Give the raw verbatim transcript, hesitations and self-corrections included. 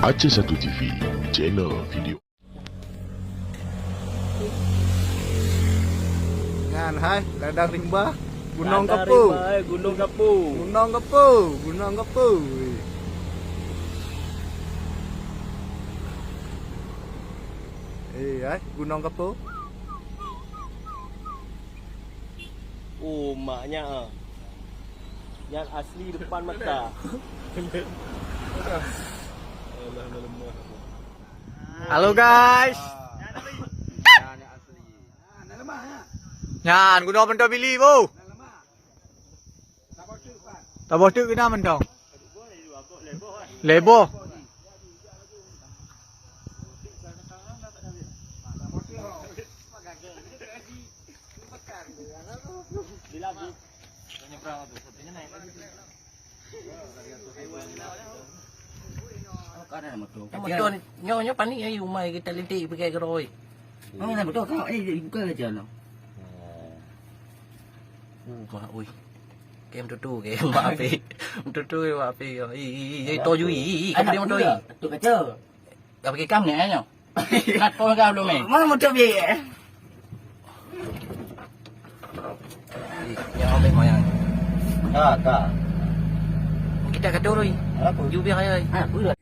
Aceh Satu T V, channel video. Nyan hai, ladang rimba, Gunong Ladang Kepu. Rimba, eh, Gunong Kepu. Gunong Kepu, Gunong Kepu. Eh, hai, Gunong Kepu. Oh, maknya ah. Yang asli depan mata. Halo guys. Nyan Gunong Mantong Bili bu. Taboh teuk keunan mantong. Lhèe boh. Moto ni, nyoe, nyoe panik ai umai kita lintik pakai geroi. Oh, na moto kau, eh, buka aja lah. Oh, mak oi. Kem tutu ke, mak api. Tutu ke, mak api. Ih, ih, ih, ih, toju, ih, ih, ih, kamu dia moto, ih. Tu kaca. Dah pakai kam ni, eh, nyoe? Nak kau kau belum, eh? Mana motor biar, eh? Ih, yang ambil mayang. Ka, ka. Kita kata orang. Apa? Jubir ayah. Ah, apa?